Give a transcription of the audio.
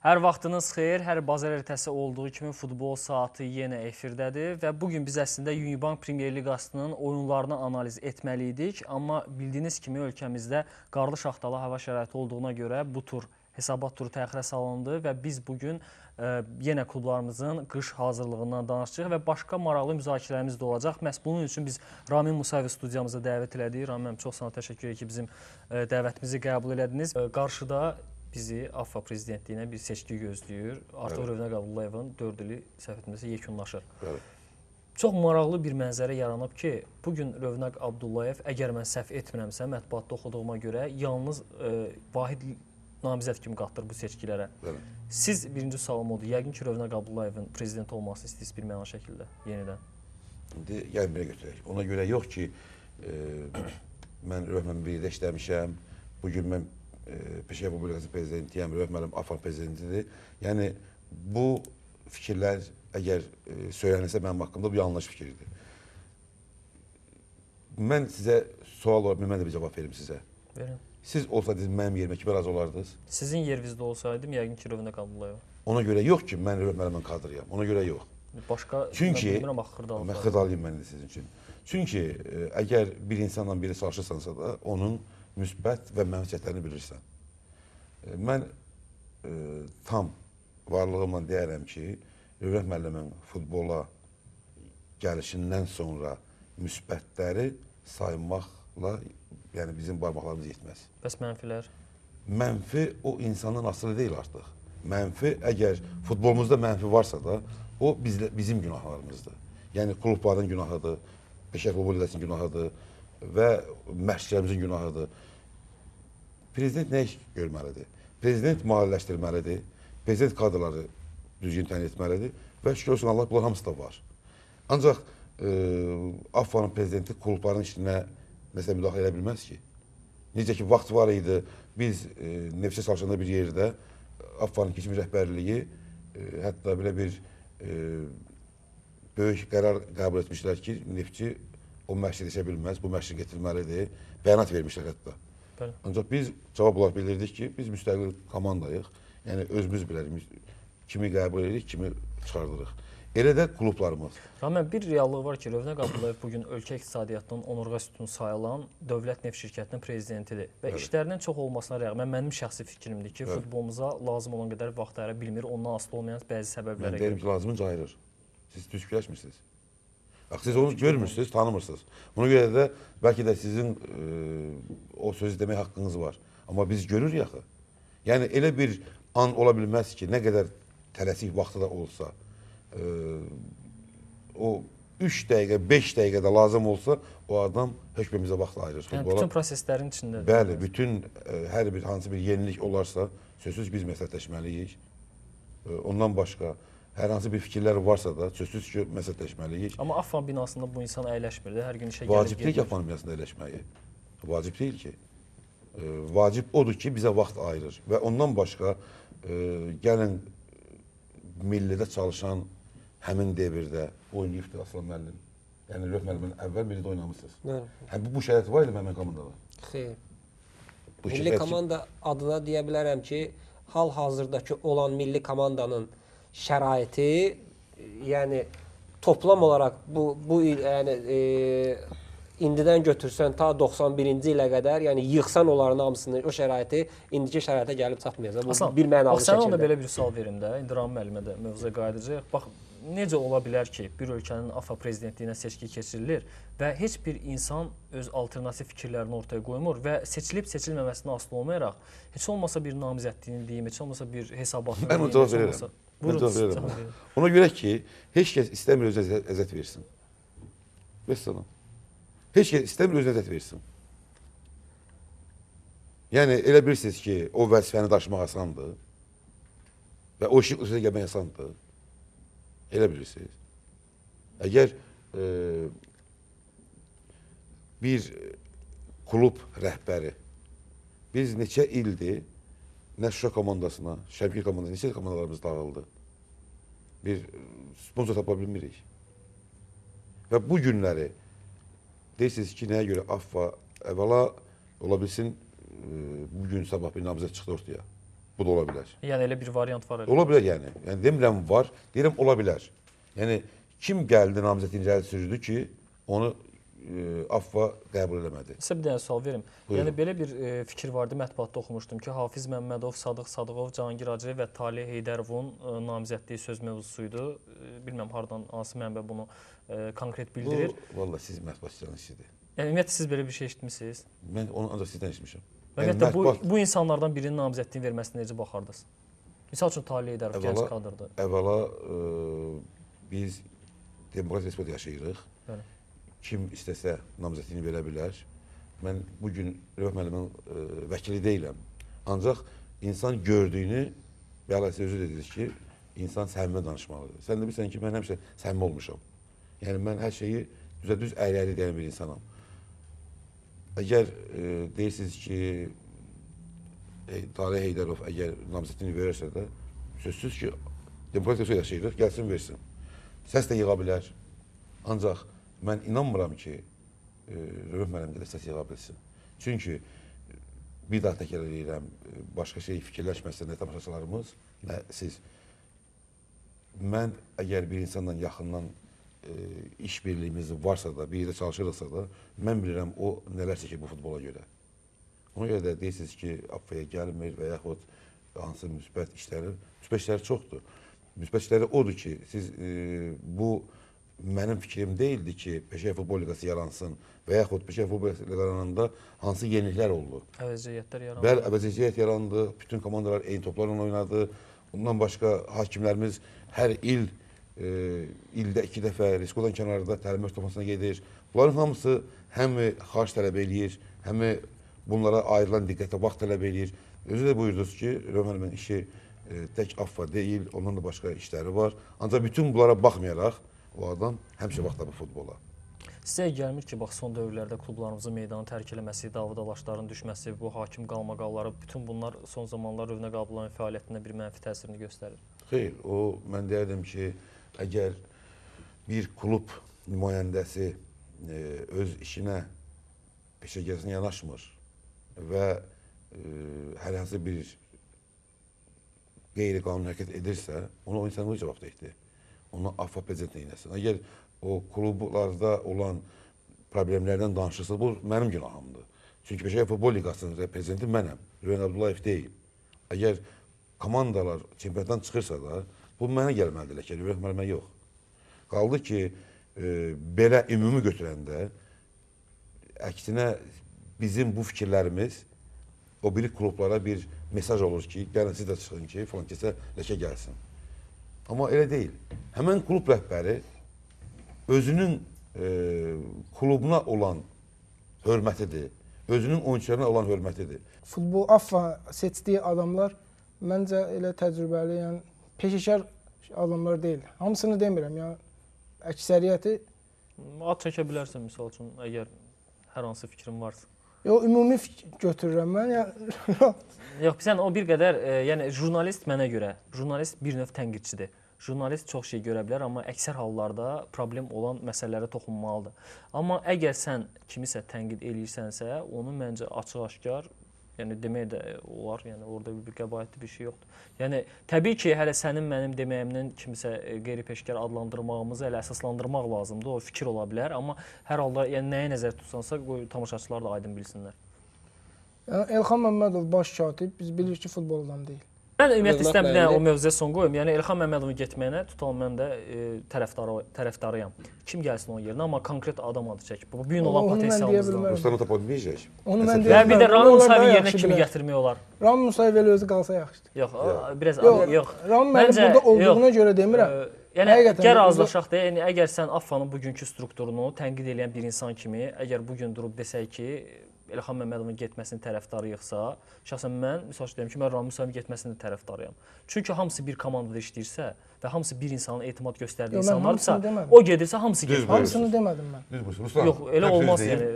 Hər vaxtınız xeyir, hər bazar ertəsi olduğu kimi futbol saatı yenə efirdədir və bugün biz əslində Unibank Premyer Liqasının oyunlarını analiz etməli idik. Amma bildiyiniz kimi ölkəmizdə qarlı şaxtalı hava şəraiti olduğuna görə bu tur, hesabat turu təxirə salındı və biz bugün yenə klublarımızın qış hazırlığından danışacağıq və başqa maraqlı müzakirələrimiz də olacaq. Məhz bunun üçün biz Ramin Musayevi studiyamıza dəvət elədik. Ramin müəllim, çox sana təşəkkür edirik ki, bizim dəvətimizi qəbul elədiniz. Qarşıda bizi AFFA prezidentliyinə bir seçki gözləyir. Artıq evet. Rövnəq Abdullayevin 4 ili səhv etmirəmsə yekunlaşır. Evet. Çox maraqlı bir mənzərə yaranıb ki, bugün Rövnəq Abdullayev, əgər mən səhv etmirəmsə, mətbuatda oxuduğuma görə yalnız vahid namizəd kimi qatdır bu seçkilərə. Evet. Siz birinci sualım odur. Yəqin ki, Rövnəq Abdullayevin prezident olmasını istəyirsiniz bir məna şəkildə yenidən. İndi gəlin belə götürək. Ona görə yox ki, mən Rövnəqlə birlikdə işləmişəm. Bugün mən Peşə Futbol Liqası prezidentiyəm, Rövnəq müəllim AFFA prezidentidir. Yəni bu fikirlər əgər söylənirsə mənim haqqımda bu yanlış fikirdir. Mən sizə sual olaraq, mən də bir cavab verim sizə. Verin. Siz olsaydınız mənim yerimə kimə razı olardınız? Sizin yerinizdə olsaydım, yəqin ki, Rövnəq Abdullayev. Ona görə yox ki, mən Rövnəq müəllimin kadrıyam. Ona görə yox. Başqa, çünki, mən bilmirəm, axı xırdalıyam. Mən xırdalıyım mən də sizin üçün. Çünki əgər bir insanla biri çalışırsansa da, onun müsbət və mənfi cəhətlərini bilirsən. Mən tam varlığımla deyərəm ki, Rövnəq müəllimin futbola gəlişindən sonra müsbətləri saymaqla, yəni bizim barmaqlarımız yetməz. Bəs mənfilər? Mənfi o insandan asılı deyil artıq. Mənfi, əgər futbolumuzda mənfi varsa da, o bizim günahlarımızdır. Yəni klubların günahıdır, Peşə Futbol Liqasının günahıdır və məşqçilərimizin günahıdır. Prezident nə iş görməlidir? Prezident maliyyələşdirməlidir, prezident kadrları düzgün təyin etməlidir və şükür olsun Allah, bunlar hamısı da var. Ancaq AFFA-nın prezidenti klubların işinə nəsə müdaxilə edə bilməz ki. Necə ki, vaxt var idi, biz Neftçi çalışanda bir yerdə AFFA-nın keçmiş rəhbərliyi hətta belə bir böyük qərar qəbul etmişlər ki, Neftçi o məşqçi seçə bilməz, bu məşqçi getirməlidir. Bəyanat vermişlər hətta. Bəli. Ancaq biz cavab olaraq bildirdik ki, biz müstəqil komandayıq. Yəni özümüz bilərik, kimi qəbul edirik, kimi çıxardırıq. Elə də klublarımız. Ramin, bir reallıq var ki, Rövnəq Abdullayev bugün ölkə iqtisadiyyatının onurğa sütunu sayılan dövlət neft şirkətinin prezidentidir. Və evet, işlərinin çox olmasına rəğmən mənim şəxsi fikrimdir ki, evet, futbolumuza lazım olan qədər vaxt ayıra bilmir, ondan asılı olmayan bəzi səbəblərə görə. Mən deyirəm ki, lazımınca ayırır. Siz düz fikirləşmirsiniz. Bax, siz onu görmürsünüz, tanımırsınız. Buna görə də bəlkə də sizin o sözü demək haqqınız var. Amma biz görürük axı. Yəni elə bir an ola bilməz ki, nə qədər tələsik vaxtı da olsa, o 3 dəqiqə, 5 dəqiqə də lazım olsa, o adam hökmümüzə vaxt ayırır. Yəni, bütün proseslərin içindədir. Bəli, bütün hər bir hansı bir yenilik olarsa, sözsüz biz məsləhətləşməliyik. Ondan başqa hər hansı bir fikirlər varsa da, sözsüz ki, məsləhətləşməliyik. Amma AFFA binasında bu insan əyləşmir də, hər gün işə gəlib gedir. Vacib deyil ki, AFFA binasında əyləşməyi. Vacib deyil ki. Vacib odur ki, bizə vaxt ayırır. Və ondan başqa, gəlin millidə çalışan həmin devirdə oynayıbdır Aslan müəllim. Yəni, Rövnəq müəllimdən əvvəl millidə oynamısınız. Həm bu şərait var idi həmin komandada? Xeyr. Milli komanda adına deyə bilərəm ki, hal-hazırdakı olan milli komandanın şəraiti, yəni toplam olaraq bu il, yəni indidən götürsən ta 91-ci ilə qədər, yəni yığsan onların hamısını, o şəraiti indiki şəraitə gəlib çatmayacaq. Bu bir mənalı şəkildə. Bax, sənə onda belə bir sual verim də, indi Ramin müəllimə də mövzuya qayıdacaq. Bax, necə ola bilər ki, bir ölkənin AFFA prezidentliyinə seçki keçirilir və heç bir insan öz alternativ fikirlərini ortaya qoymur və seçilib seçilməməsinə asılı olmayaraq, heç olmasa bir namizədliyini deyim, heç olmasa bir hesabatını deyim. Mən o cavab verirəm. Mən cavab verirəm. Ona görə ki, heç kəs istəmir özünə əziyyət versin. Vəssalam. Heç kəs istəmir özünə əziyyət versin. Yəni, elə bilirsiniz ki, o vəzifəni daşımaq asandır və o işin üzrə gəlmək asandır. Elə bilirsiniz. Əgər bir klub rəhbəri, biz neçə ildir, nə Şuşa komandasına, Şəmkir komandasına, neçə komandalarımız dağıldı. Bir sponsor tapa bilmirik. Və bu günləri deyirsiniz ki, nəyə görə AFFA əvvəla ola bilsin, bugün sabah bir namizəd çıxdı ortaya. Bu da ola bilər. Yəni elə bir variant var elə. Ola bilər yəni. Yəni demirəm var, deyirəm ola bilər. Yəni kim gəldi namizədini irəli sürdü ki, onu AFFA qəbul eləmədi. Sizə bir dənə sual verim. Buyurun. Yəni belə bir fikir vardı, mətbuatda oxumuşdum ki, Hafiz Məmmədov, Sadıq Sadıqov, Cahangir Hacıyev və Taleh Heydərovun namizədliyi söz mövzusuydu. Bilməm hardan, hansı mənbə bunu konkret bildirir. Bu, vallahi siz mətbuatçıların işidir. Yəni ümumiyyətlə siz belə bir şey eşitmisiniz? Mən onu ancaq sizdən eşitmişəm. Ümumiyyətlə yəni, bu insanlardan birinin namizədliyini verməsinə necə baxardınız? Misal üçün Taleh Heydərov gənc kadrdır. Əvvəla biz demokratik respublikada yaşayırıq. Bəli. Kim istəsə namizədliyini verə bilər. Mən bugün Rövət müəllimin vəkili deyiləm. Ancaq insan gördüyünü, bəli, siz özü dediniz ki, insan səmimi danışmalıdır. Sən də bilirsən ki, mən həmişə səmimi olmuşam. Yəni mən hər şeyi düzə-düz əyri-əyri deyən bir insanam. Əgər deyirsiniz ki, Taleh Heydərov əgər namizədliyini verirsə də, sözsüz ki, demokratik respublikada yaşayırıq, gəlsin versin. Səs də yığa bilər. Ancaq mən inanmıram ki, Rövət müəllim də səs yığa bilsin. Çünki bir daha təkrar edirəm, başqa şey fikirləşməsin nə tamaşaçılarımız, nə siz. Mən əgər bir insanla yaxından iş birliyimiz varsa da, bir yerdə çalışırıqsa da, mən bilirəm o nələr çəkir bu futbola görə. Ona görə də deyirsiniz ki, AFFA-ya gəlmir və yaxud hansı müsbət işləri, müsbət işləri çoxdur. Müsbət işləri odur ki, siz bu mənim fikrim deyildi ki, Peşə Futbol Liqası yaransın və yaxud Peşə Futbol Liqası yarananda hansı yeniliklər oldu. Əvəzcəyyətlər yarandı. Bəli, əvəzcəyyət yarandı, bütün komandalar eyni toplarla oynadı. Ondan başqa hakimlərimiz hər il, ildə 2 dəfə Riskodan kənarda təlim məşq toplanmasına gedir. Bunların hamısı həm xarc tələb eləyir, həm bunlara ayrılan diqqətə vaxt tələb eləyir. Özü də buyurdunuz ki, Rövət müəllimin işi tək AFFA deyil, ondan da başqa işləri var. Ancaq bütün bunlara baxmayaraq, o adam həmişə vaxt tapır futbola. Sizə gəlmir ki, bax son dövrlərdə klublarımızın meydanı tərk eləməsi, davadalaşların düşməsi, bu hakim qalmaqalları, bütün bunlar son zamanlar Rövnəq Abdullayev fəaliyyətində bir mənfi təsirini göstərir. Xeyr, o mən deyərdim ki, əgər bir klub nümayəndəsi öz işinə, peşəgəsinə yanaşmır və hər hansı bir qeyri-qanuni hərəkət edirsə, ona o insan cavabdehdir. Ona AFFA prezidenti neynəsin? Əgər o klublarda olan problemlərdən danışırsa, bu mənim günahımdır. Çünki Peşə Futbol Liqasının prezidenti mənəm, Rövən Abdullayev deyil. Əgər komandalar çempionatdan çıxırsa da, bu mənə gəlməlidir, ləkə, Rövən müəllimə yox. Qaldı ki, belə ümumi götürəndə, əksinə bizim bu fikirlərimiz o biri klublara bir mesaj olur ki, gəlin siz də çıxın ki, filan kəsə ləkə gəlsin. Amma elə deyil. Həmən klub rəhbəri özünün klubuna olan hörmətidir, özünün oyunçularına olan hörmətidir. Futbol AFFA seçdiyi adamlar məncə elə təcrübəli, yəni peşəkar adamlar deyil. Hamısını demirəm, yəni əksəriyyəti. Ad çəkə bilərsən misal üçün, əgər hər hansı fikrin varsa. Yox, ümumi götürürəm mən. Yəni yox, sən o bir qədər, yəni jurnalist mənə görə, jurnalist bir növ tənqidçidir. Jurnalist çox şey görə bilər, amma əksər hallarda problem olan məsələlərə toxunmalıdır. Amma əgər sən kimisə tənqid eləyirsənsə, onu məncə açıq-aşkar, yəni demək də olar, yəni orada bir qəbahətli bir şey yoxdur. Yəni təbii ki, hələ sənin mənim deməyimdən kimisə qeyri-peşəkar adlandırmağımızı hələ əsaslandırmaq lazımdır. O fikir ola bilər, amma hər halda yəni nəyə nəzər tutsansa, qoy tamaşaçılar da aydın bilsinlər. Yəni Elxan Məmmədov baş katib, biz bilirik ki, futbol adam deyil. Mən ümumiyyətlə istəyirəm bir dənə o mövzuya son qoyum. Yəni Elxan Məmmədovun getməyinə tutalım mən də tərəfdarıyam. Kim gəlsin onun yerinə, amma konkret adam adı çək. Bu gün olan potensialımızdan. Ruslanı tapa bilməyəcək. Onu mən deyə bilmərəm. Bir də Ramin Musayevin yerinə kimi gətirmək olar? Ramin Musayev elə özü qalsa yaxşıdır. Yox, biraz yox. Ramin müəllim burada olduğuna görə demirəm. Yəni gəl razılaşaq da, yəni əgər sən AFFA-nın bugünkü strukturunu tənqid eləyən bir insan kimi, əgər bu gün durub desək ki, Elxan Məmmədovun getməsinin tərəfdarıyıqsa, şəxsən mən, misal üçün deyim ki, mən Ramin Musayevin getməsinin də tərəfdarıyam. Çünki hamısı bir komandada işləyirsə və hamısı bir insanın etimad göstərdiyi insanlardısa, o gedirsə hamısı gedir. Hamısını demədim mən. Düz buyursun. Yox, elə olmaz yəni.